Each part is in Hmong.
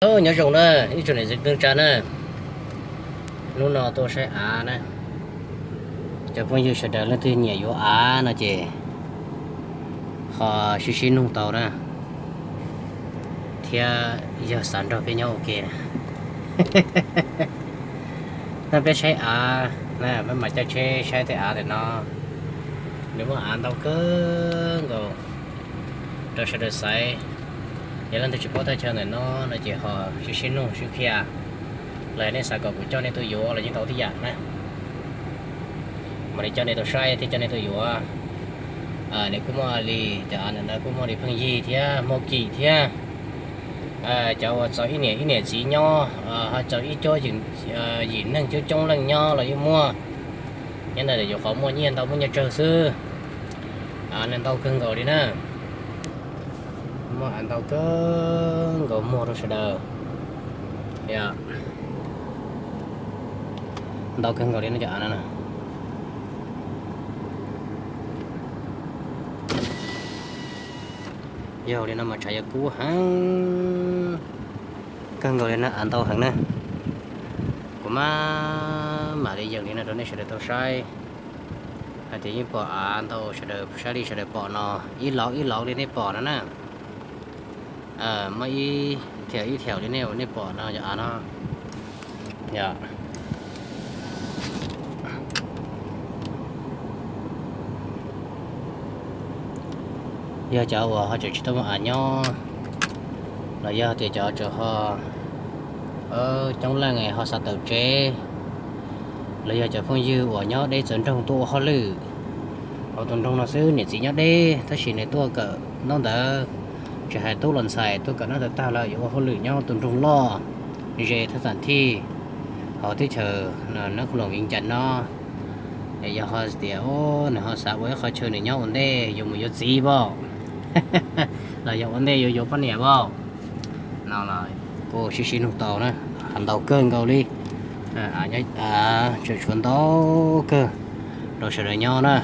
Nyob zoo na ib tsoom niam txiv kwv tij neej tsa na, hnub no tuaj saib av na. Cov phooj ywg sawv daws leej twg nyiam yuav av no ces ho sib sib nug tau na, thiab yog xav nrog peb nyob ua ke na. No peb saib av na, peb mam caij tsheb saib tej av ntawm no. Nws muaj av ntau kawg nkaus rau sawv daws xaiv. Yog leej twg tsis paub thaj chaw ntawm no no ces ho sib sib nug sib qhia, los yog nej xav kom kuv coj nej tuaj yuav los yeej tau tib yam na. Mam li coj nej tuaj saib thiab coj nej tuaj yuav. Nws kuj muaj li, cov av ntawm no kuj muaj li pheej yig thiab muaj kim thiab. Cov uas txaus ib niam ib niam txiv nyob, ho txaus ib cuab yim neeg coob coob leej nyob los yeej muaj. Nyob ntawm yuav qhov muaj nyiaj ntau muaj nyiaj tsawg xwb. Nws ntau kawg nkaus li na. Muaj av ntau kawg nkaus muag rau sawv daws. Ntau kawg nkaus li no cov av no. Yog li no mas tshav yuav kub heev kawg nkaus li na, av ntau heev na. Kuv mam mam li yees li no rau nej sawv daws tau saib hais tias yeej pom av ntau, sawv daws saib li sawv daws pom no, ib lauv ib lauv li nej pom no na. Muaj ib thiam ib thiam li nej, nej pom no yog av no. Yog cov uas ho tseem tsis tau muaj av nyob, los yog tias cov tseem ho coob leej ho xav tawm tsev, los yog cov phooj ywg uas nyob deb txawv nroog tuaj ua hauj lwm hauv tus nroog no xwb, niam txiv nyob deb tab sis nws tuaj kawm ntaub ntawv, tsis hais tub los ntxhais tuaj kawm ntaub ntawv tag lawm yuav ua hauj lwm nyob tus nroog loj ze thaj xam thij hauv teb chaws Nab Khoos Loos Viv Cas no. Yog ho tias nws ho xav ua ib qho chaw nws nyob ua ntej yuav mus yuav txiv pom, los yog ua ntej yuav yuav poj niam pom no los kuj sib sib nug tau na. Av ntau kawg nkaus li, av tseem tshuav ntau kawg rau sawv daws nyob na.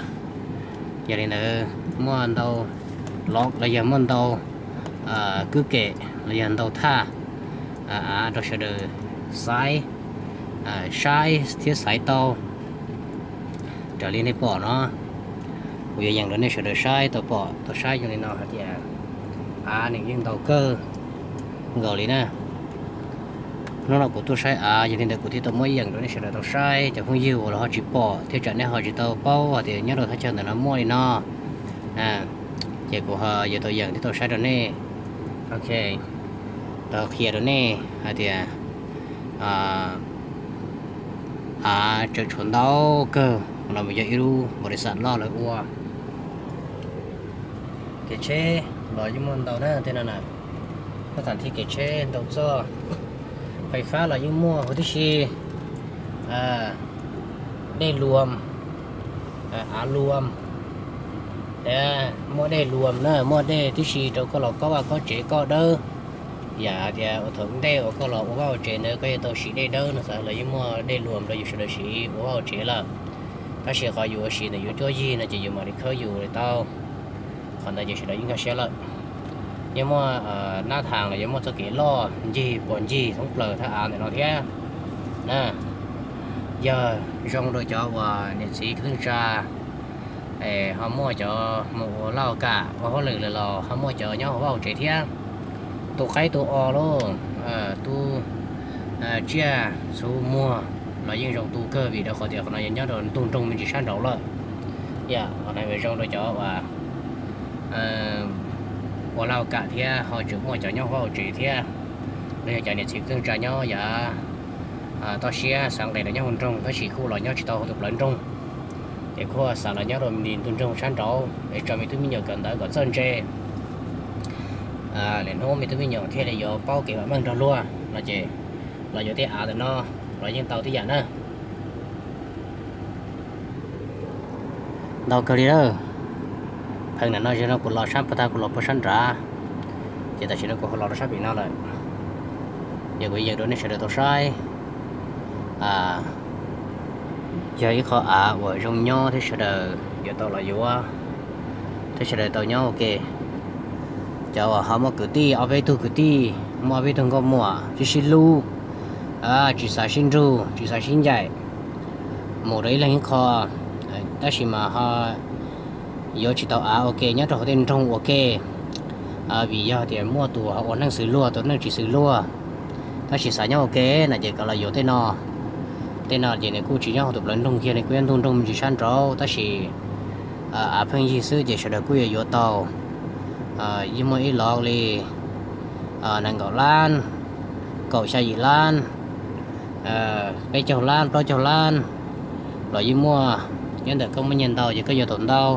Yog li ntawd muaj ntau los los yog muaj ntau kwj kem los yog ntau thaj av rau sawv daws xaiv, saib thiab xaiv tau raws li nej pom no. Kuv yuav yees rau nej sawv daws saib tau pom tau saib zoo li no hais tias av nws yeej ntau kawg nkaus li na. Hnub no kuv tuaj saib av, yog li ntawd kuv thiaj tau muab yees rau nej sawv daws tau saib. Cov phooj ywg uas los ho tsis pom thiab tsam nej ho tsis tau paub hais tias nyob rau thaj chaw ntawm no muaj li no, ces kuv ho yuav tau yees thiab tau saib rau nej. Ok, tau qhia rau nej hais tias av tseem tshuav ntau kawg, no mas yog ib lub npaus lis xas loj lawv ua. Kev tsheb los yeej muaj ntau na tej no na, thaj xam thij kev tsheb ntau txoj. Fais fab los yeej muaj huv tib si, dej luam, av luam, muaj dej luam na, muaj dej tib si rau koj los kob vaj kob tsev koj dawb. Yam tias ua thaum ntej uas koj los ua vaj ua tsev ntawd koj yuav tau siv dej dawb no xav los yeej muaj dej luam rau yus sawv daws siv ua vaj ua tsev lawm. Tab sis qhov yus ua siv ntawm yus cuab yig no ces yus mam li khawb yus li tau. Qhov ntawd ces sawv daws yeej nkag siab lawm. Yeej muaj nab thas los yuav muaj txoj kev loj ncig puas ncig thoob plaws thaj av ntawm no thiab na. Yog zoo rau cov uas niam txiv kwv tij neej tsa ho muaj cov mus ua laj kam ua hauj lwm lawm los ho muaj cov nyob hauv vaj hauv tsev thiab. Tu qaib tu os lauj, tu tsiaj txhu muag los yeej zoo tu kawg vim rau qhov tias qhov no yog nyob rau ntug nroog me ntsis sab nraud lawm. Yam qhov no zoo rau cov uas ua laj kam thiab ho tseem muaj cov nyob hauv vaj hauv tsev thiab. Los yog cov niam txiv kwv tij neej tsa nyob yav toj siab xav nqis los nyob hauv nroog tab sis kuj los nyob tsis tau hauv tus plawv nroog, ces kuj xav los nyob rau me ntsis ntug nroog sab nraud es tso me tub me nyuam kawm ntawv kom txawj ntse. Lwm hnub me tub me nyuam thiaj li yuav paub kev vam meej nrog luag no ces los yuav tej av ntawm no los yeej tau tib yam na. Ntau kawg li lawm. Pheej ntawm no zoo no kuv los sab puag ta kuv los puag sab nrad, ces tam sim no kuv ho los rau sab pem no lawm. Yog kuv yees rau nej sawv daws tau saib, yog ib qho av uas zoo nyob thiab sawv daws yuav tau los yuav thiab sawv daws tau nyob ua ke. Cov uas ho muaj kwv tij ob peb tug kwv tij Muaj peb tug nkauj muam sib sib hlub, tsis xav sib nrug tsis xav sib ncaim, mus rau ib leeg ib qho, tab sis mas ho yuav tsis tau av ua ke nyob rau hauv tej nroog ua ke, vim yog tias muaj tus ho ua neej xws luag tus neej tsis xws luag, tab sis xav nyob ua ke no ces kom los yuav tej no. Tej no ces nws kuj tsis nyob hauv tus plawv nroog kiag, nws kuj nyob ntug nroog me ntsis sab nraud tab sis av pheej yig xwb ces sawv daws kuj yuav yuav tau. Yeej muaj ib lov li nees nkaum lab, kaum xya yim lab, peb caug lab, plaub caug lab los yeej muaj. Nyob ntawm koj muaj nyiaj ntau ces koj yuav tau ntau,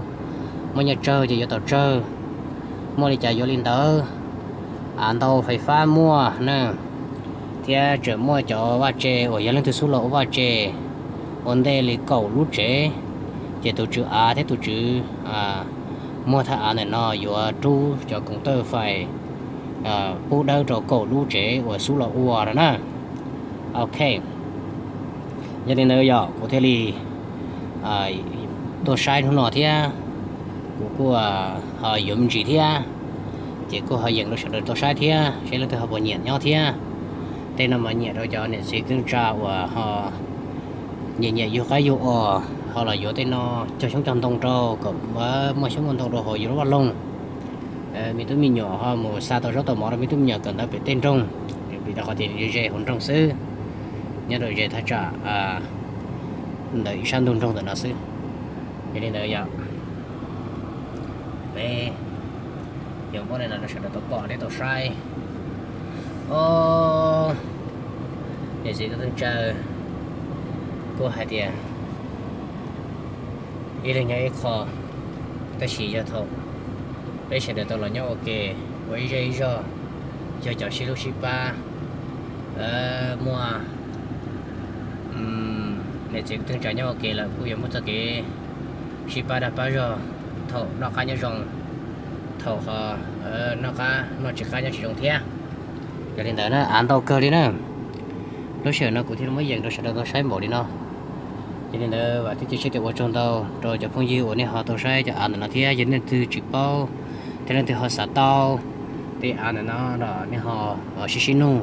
muaj nyiaj tsawg ces yuav tau tsawg, muaj li cas yuav li ntawd. Av ntau fais fab muaj na, thiab tseem muaj cov vaj tse uas yog leej twg xub los ua vaj tse ua ntej li kaum lub tsev, ces tus tswv av thiab tus tswv muag thaj av ntawm no yuav rub cov koom tawj fais pub dawb rau kaum lub tsev uas xub los ua no na. Ok, yog li ntawd yog kuv thiaj li tuaj saib hnub no thiab, kuv kuj ho yuav me ntsis thiab, ces kuj ho yeem rau sawv daws tau saib thiab seb leej twg ho puas nyiam nyob thiab. Tej no mas nyiam rau cov niam txiv kwv tij uas ho nyiam nyiam yug qaib yug os, ho los yuav tej no cog xyoob cog ntoo rau kom muaj xyoob muaj ntoo rau hauv yus lub vaj loog. Me tub me nyuam ho mus xa tau zaub tau mov rau me tub me nyuam kawm ntawv pem tej nroog, vim rau qhov tias ze hauv nroog xwb, nyob rau ze thaj tsam ntawm ib sab ntug nroog ntawm no xwb. Yog li ntawd yog peb yuav muab li no rau sawv daws tau pom thiab tau saib. Os, niam txiv kwv tij neej tsa kuj hais tias ib leeg nyob ib qho, tab sis yog thaum peb sawv daws tau los nyob ua ke ua ib zej ib zog, yog cov sib hlub sib pab, muaj niam txiv kwv tij neej tsa nyob ua ke lawm kuj yuav muaj txoj kev sib pab dag pab zog thaum noj qab nyob zoo, thaum ho noj qab noj tsis qab nyob tsis zoo thiab. Yog li ntawd na, av ntau kawg li na. Lub sij hawm no kuv thiaj muab yees rau sawv daws tau saib npaum li no. Yog li ntawd vam thiab cia siab tias ua tsaug ntau rau cov phooj ywg uas nej ho tau saib cov av ntawm no thiab. Yog leej twg tsis paub thiab leej twg ho xav tau tej av ntawm no los nej ho sib sib nug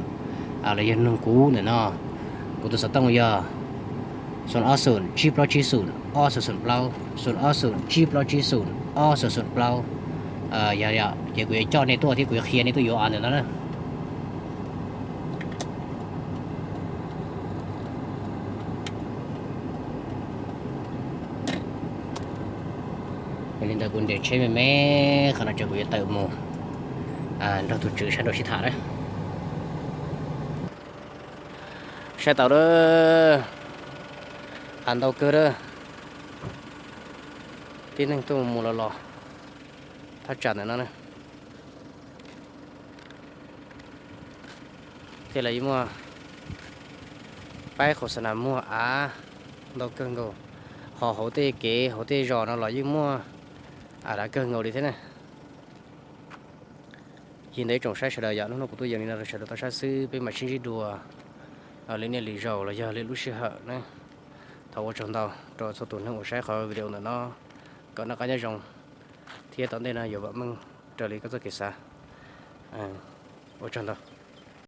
los yog nug kuv ntawm no. Kuv tus xov tooj yog xoom ob xoom tsib plaub tsib xoom ob xoom xoom plaub, xoom ob xoom tsib plaub tsib xoom ob xoom xoom plaub. Yog ces kuv yuav coj nej tuaj thiab kuv yuav qhia nej tuaj yuav av ntawm no na. Yog li ntawd kuv nres tsheb me me qhov no ces kuv yuav tawm mus nrog tus tswv sab nraud sib tham na. Saib tau lawm, av ntau kawg lawm. Tib neeg tuaj mus los los thaj tsam ntawm no na. Thiaj li muaj paib qhov xav nas muag av ntau kawg nkaus, ho hauv tej kev hauv tej zos no los yeej muaj av dav kawg nkaus li thiab na. Yog li ntawd ib tsoom saib sawv daws, yog hnub no kuv tuaj yees li no rau sawv daws tau saib xwb, peb mam sib ntsib dua lwm niaj lwm zaus los yog lwm lub sij hawm na. Thov ua tsaug ntau rau txhua tus neeg uas saib qhov video ntawm no, kom noj qab nyob zoo thiab tom ntej no yuav vam meej raws li koj txoj kev xav. Ua tsaug ntau.